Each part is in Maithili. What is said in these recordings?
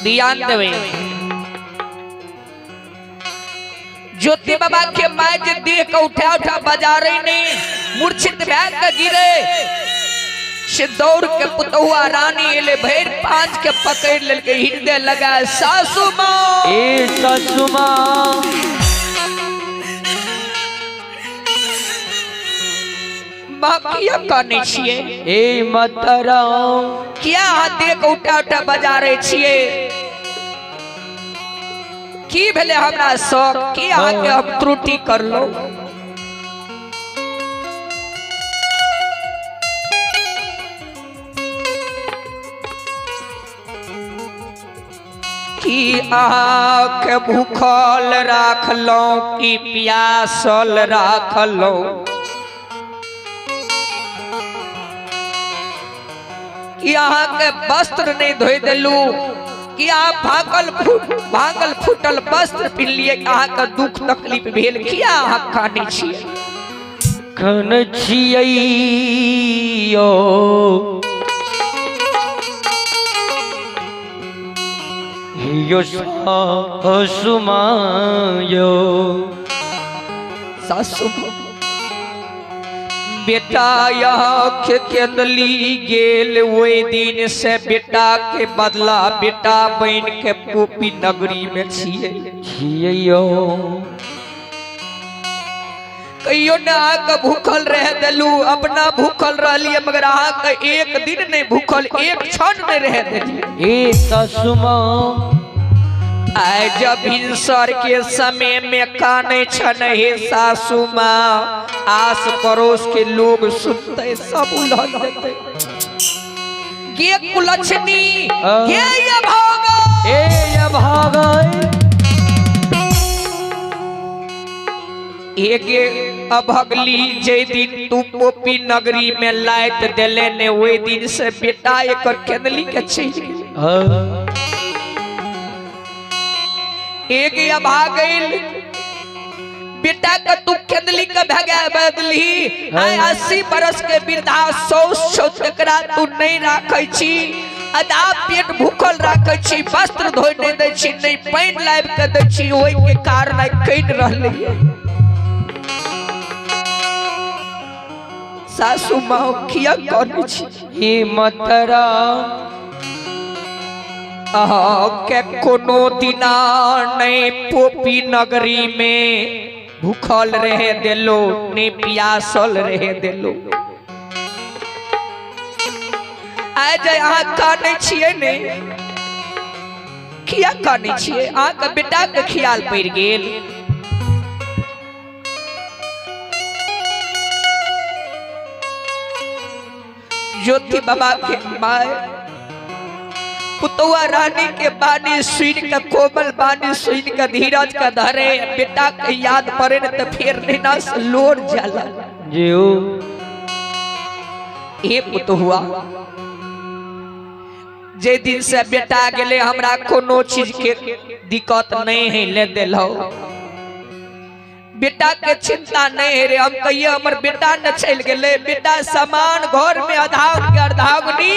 ध्यान देवे। ज्योति बाबा के my जे देह के उठा उठा बजा रही नहीं, मूर्छित भय के गिरे से दौड़ के पुतहुआ रानी एले, भैर पांच के पकड़ लेलके, हृदय लगा सासू माँ। ए सासू माँ। माँ किया कानै छियै? ए माता राम। किया अहाँ देह के उठा उठा बजा रहे छियै? की भेलै हमरा शौक? की अहाँके हम त्रुटि करलो? की अहाँके भूखल राखलहुँ, की प्यासल राखलहुँ, कि अहाँके वस्त्र नहीं धोइ देलू, कि अहाँ भागल फूटल वस्त्र पिन्हलियै, अहाँके दुख तकलीफ भेल? किया अहाँ कानै छियै? खन छियै यो यो सासु मायो। सासु, बेटा यहाँ के केंदली गेल, ओहि दिन से बेटा के बदला बेटा बन के पोपी नगरी में छियै। छियै यो। कहियो ने अहाँके भूखल रह देलू, अपना भूखल रहलियै मगर अहाँके एक दिन नहीं भूखल, एक क्षण नहीं रह देलियै। ए सासु माँ। आइ जब भिनसर के समय में कानै छन हे सासू माँ, आस पड़ोस के लोग सुनते सब उलहन देते, गे कुलक्षणी, गे ये भागा, ए ये भागल। एगे अभगली, जे दिन तू पोपी नगरी में लाइत देले ने, ओहि दिन से बेटा एकर केंदली के चलि गेल। एगे अभागल बेटा के तू केंदली के भगा बदली। आइ 80 बरस के वृद्धा सौस छौ, तकरा तू नहीं राखै छी, आधा पेट भूखल राखै छी, वस्त्र धोइ नहीं दै छी, नहीं पानि लाबि के दै छी, ओहि के कारण आइ कनि रहलै। सासू माँ किया करै छी? हे मतरा। अहाँके कोनो दिना नहीं पोपी नगरी में भूखल रहे देलो, नहीं प्यासल रहे देलो। आइ जे अहाँ कानै छियै ने, किया कानै छियै? अहाँके बेटा के ख्याल पड़ि गेल। ज्योति बाबा के my पुतौआ रानी के बानी सुन के, कोमल बानी सुन के धीरज के धरे, बेटा के याद पड़े ने तो फिर नैना से लोर जाला। जियो। हे पुतहुआ, जे दिन से बेटा गेले हमरा कोनो चीज के दिक्कत नहीं है ले देलौ, बेटा के चिंता नहीं है रे। हम कहिए हमर बेटा न चल गेले, बेटा समान घर में आधा के अर्धाग्नि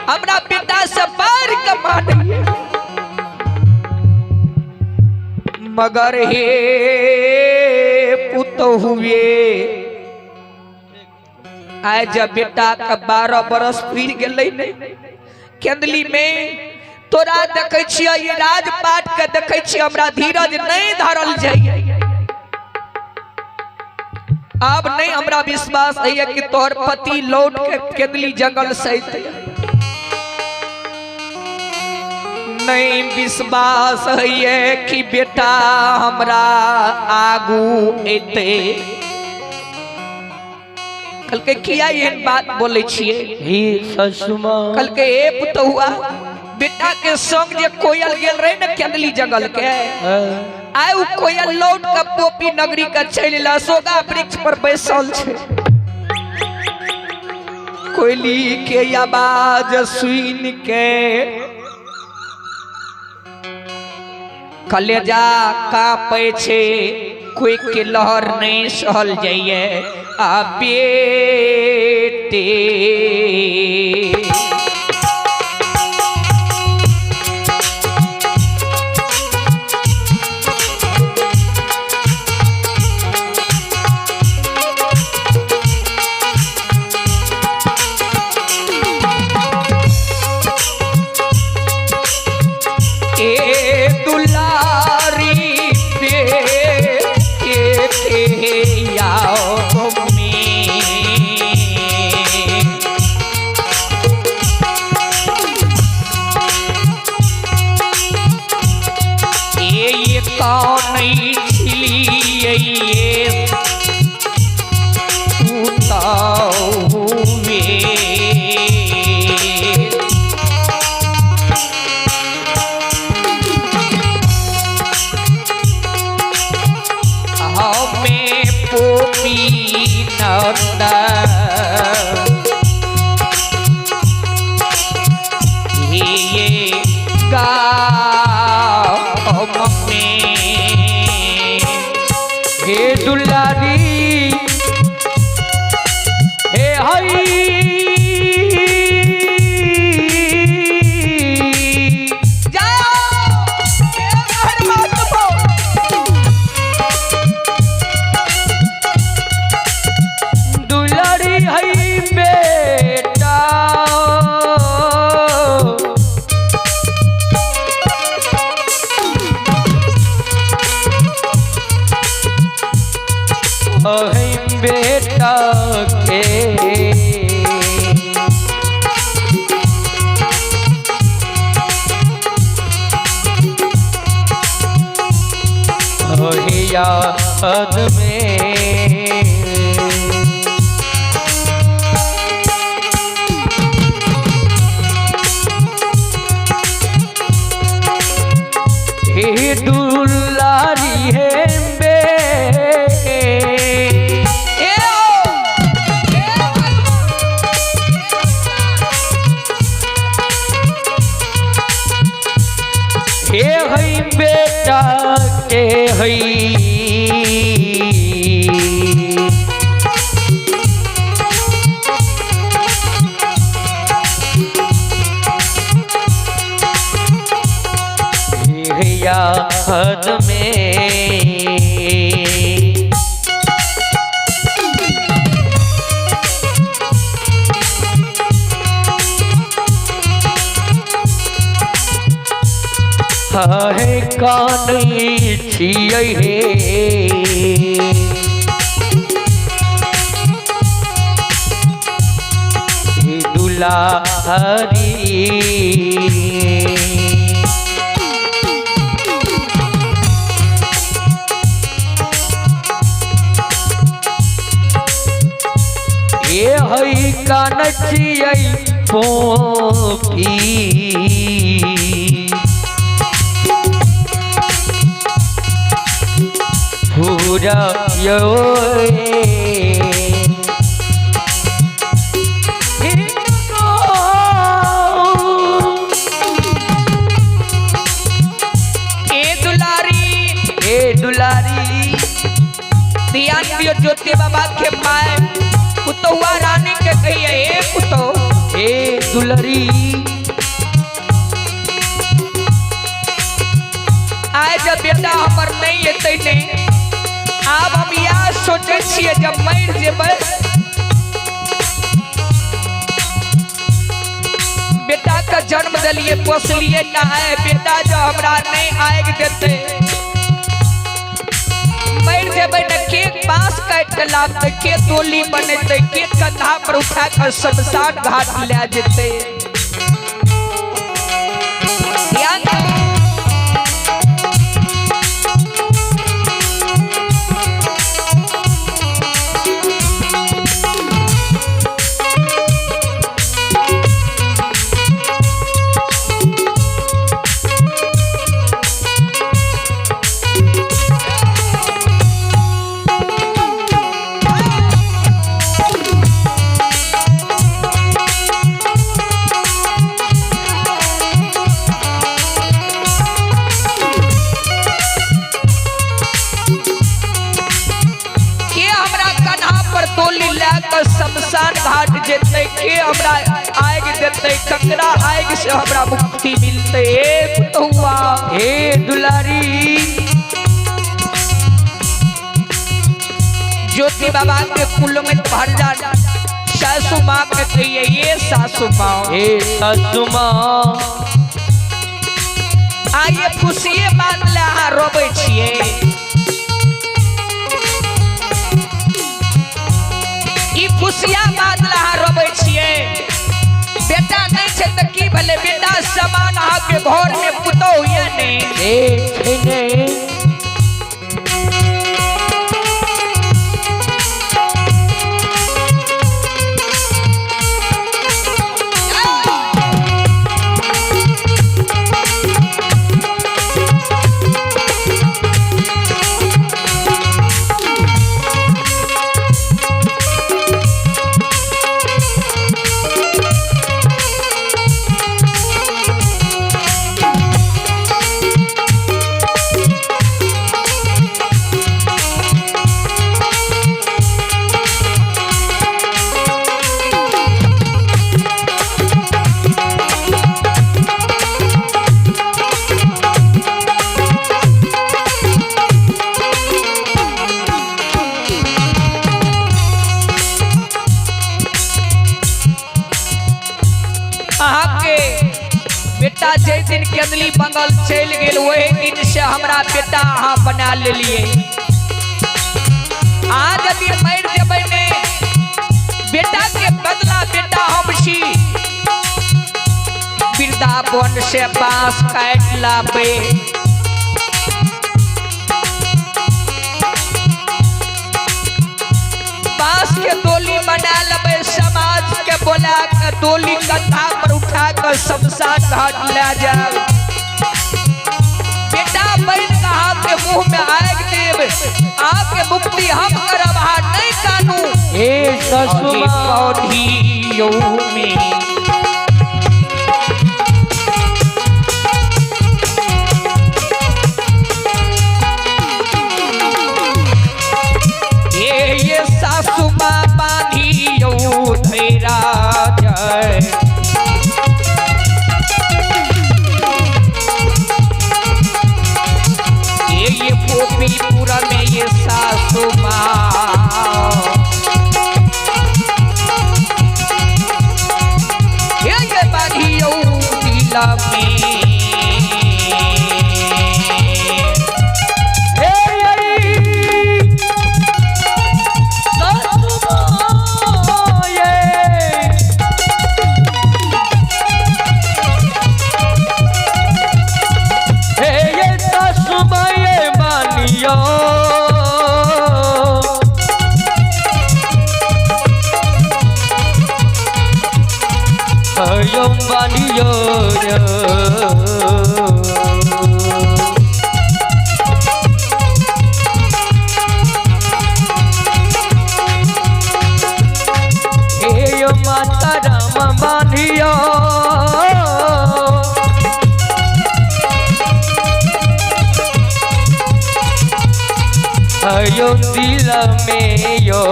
हमरा बेटा से बढ़ के मानिए। मगर हे पुतहुए, आइ जब बेटा के 12 बरस पुरि गेलै ने केंदली में, तोरा देखै छियै ई राजपाट के देखै छियै, हमरा धीरज नहीं धरल जाइए। अब नहीं हमरा विश्वास है कि तोहर पति लौट के केंदली जंगल से अयतै। नहीं विश्वास है कि बेटा हमरा आगू अयतै। कहलकै किया एहन बात बोलै छियै? हे सासु माँ। कहलकै हे पुतहुआ, बेटा के संग जे कोयल गेल रहे ने केंदली जंगल के, आइ उ कोयल लौट के पोपी नगरी के चलि एल, अशोका वृक्ष पर बैसल छै। कोयली के आवाज सुन के कलेजा कांपै छै, कोई के लहर नहीं सहल जाइए। आ बेटे याद में। हे दुलारी हे बे ए ओ, ए हे हई बेटा के हई हे याद में। हे कान छियै हे हे दुलारी। ए हई कान छियै पोपी पूरा यो ए दुलारी, ए दुलारी ध्यान दियो ज्योति बाबा के my पुतहुआ रानी के कहिए ए पुतो ए दुलारी आए जब बेटा हमर नहीं एतै ने, आब हम इएह सोचै छियै जब मरि जेबै बेटा के जन्म देलिए पोसलिए नहाए, बेटा जो हमरा नहीं आगि देतै मरि जेबै ने के बांस काटि के लाबतै, के डोली बनेतै, के कंधा पर उठा के शमशान घाट लए जेतै। ध्यान के हमरा कन्हा पर डोली लए के शमशान घाट जेतै, के हमरा आगि देतै, ककरा आगि से हमरा मुक्ति मिलतै। ए पुतहुआ ए दुलारी ज्योति बाबा के कुल में भरजा सासू माँ के कहिए ये सासू माँ, ए सासू माँ आइए खुशिये मान ले अहाँ रोबै छियै। ई खुशिया बात ला अहाँ रोबै छियै। बेटा नहीं छै तऽ की भेलै, बेटा समान अहाँके घर में पुतोहु ये ने। ए छै ने अहाँके बेटा जाहि दिन केंदली बंगल चलि गेल ओहि दिन से हमरा बेटा अहाँ बना लेलियै। अहाँ यदि मरि जेबै ने, बेटा के बदला बेटा हम छी। वृंदावन से बांस काटि लाबै, लाश के डोली बना लेबै, समाज के बोला के डोली कंधा पर उठा के शमशान घाट ले जाए। बेटा बन कहा के मुंह में आग देब, आके मुक्ति हम करब, हा नहीं कानू। हे सासू माँ पौधियों में ये सासू माँ बांधियो धैरा जय। ये गोपीपुरा में ये सासू माँ, ये बांधियो दिला में। माता राम बांधियो हयो दिल में यो।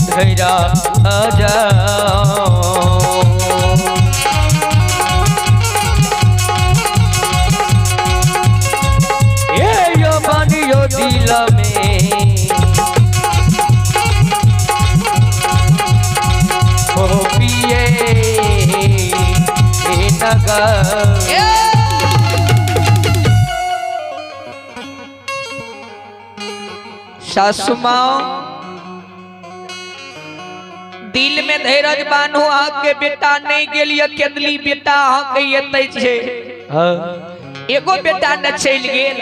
धैरा जाओ ये यो बानियो दिल में हो पिए नगर। सासू माँ दिल में धैर्य बान्हू, अहाँ के बेटा नहीं गेलिए केंदली बेटा अहाँ के एतै छै, एगो बेटा न चलि गेल।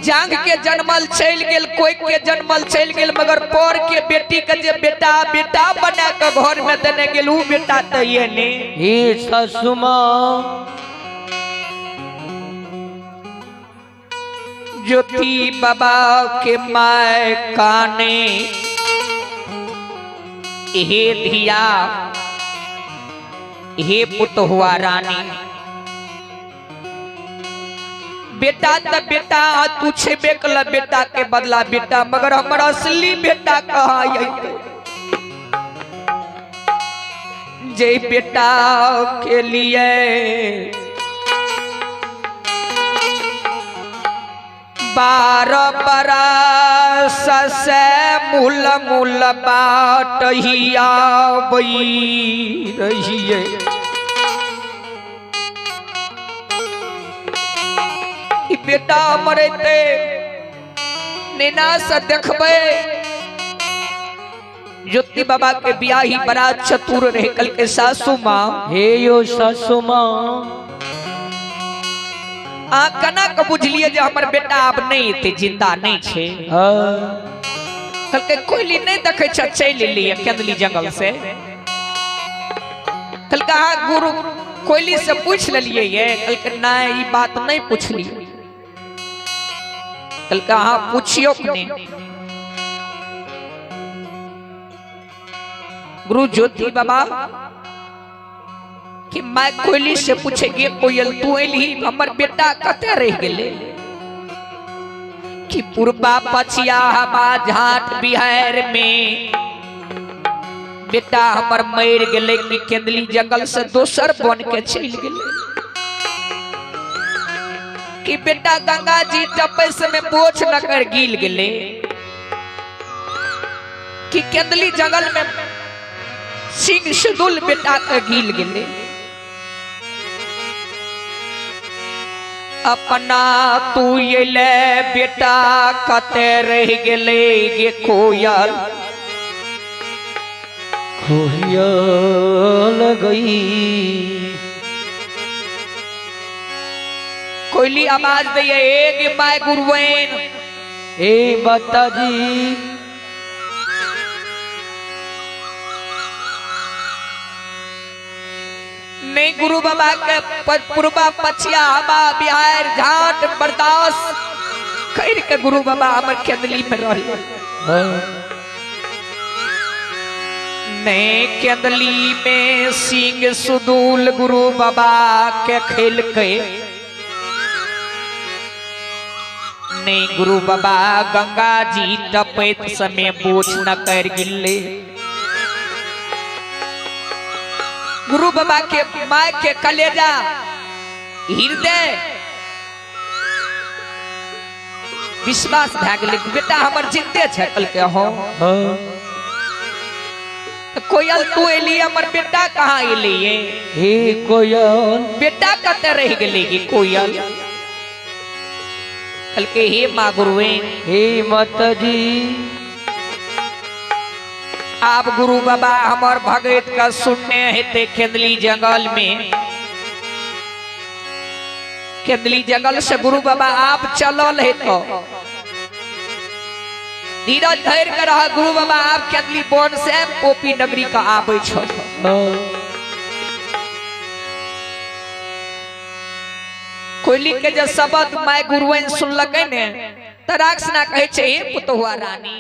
जांग के जन्मल चलि गेल, कोई के जन्मल चलि गेल, मगर पर के बेटी के जे बेटा बेटा बना के घर में देने गेल उ बेटा तो ये ने। हे सासू माँ ज्योति बाबा के my काने हे धिया हे पुतहुआ रानी, बेटा त बेटा तू छेबे कल बेटा के बदला बेटा, मगर हमर असली बेटा कहाँ अयतै? जे बेटा के लिए 12 बरस से मूल मूल बाट हिया रहिए, बेटा मरते नेना से देखबै। ज्योति बाबा के बियाही बड़ा चतुर रहे, कल के सासू माँ हे यो सासू माँ आ कना के बुझलिए जे हमर बेटा आब नहीं एते जिंदा नहीं छे। कल के कोयली नहीं देखे छ चलि लिए केंदली जंगल से। कल कहा गुरु कोयली से पूछ लेलिए ये, कल के नहीं ई बात नहीं पूछलिए। कल कहा पूछियो ने। गुरु ज्योति बाबा कि मैं कोयली से पूछेगी कोयल तू एलही हमर बेटा कते रह गेले? कि पूर्वा पछिया हवा झाट बिहार में बेटा हमर मर गेले कि केंदली जंगल से दोसर बन के चलि गेले। कि बेटा गंगा जी टपे समय बोझ न कर गिल गेले। कि केंदली जंगल में सिंह सिदुल बेटा के गिल गेले। अपना तू ले बेटा कते रह गेले गे कोयल, कोयल गई। कोयली आवाज दैया, ए my गुरुवैन, ए माताजी, नहीं गुरु बाबा के पूर्वा पछिया हवा बिहार झाट बर्दाश्त कर के गुरु बाबा हमर केंदली में रहे। नहीं केंदली में सिंह सुदूल गुरु बाबा के खेल के, नहीं गुरु बाबा गंगा जी टपैत समय बोझ न कर गिले। गुरु बाबा के my के कलेजा हृदय विश्वास भए गेलै, बेटा हमर जिंदे छै। कहलकै हँ। कोयल तू एली, हमर बेटा कहाँ एली? हे कोयल, बेटा कतऽ रहि गेलै? गे कोयल, कहलकै हे माँ गुरुवे, हे माताजी, आब गुरु बाबा हमर भगत का सुनने हेते केंदली जंगल में। केंदली जंगल से गुरु बाबा आप चलल है तो धीरज धैर्य कर रहा। गुरु बाबा आप केंदली वन से पोपी नगरी का आबै छो। कोयली के जे शब्द my गुरुवन सुनलकै ने, तराक्ष ना कहै छै, हे पुतहुआ रानी।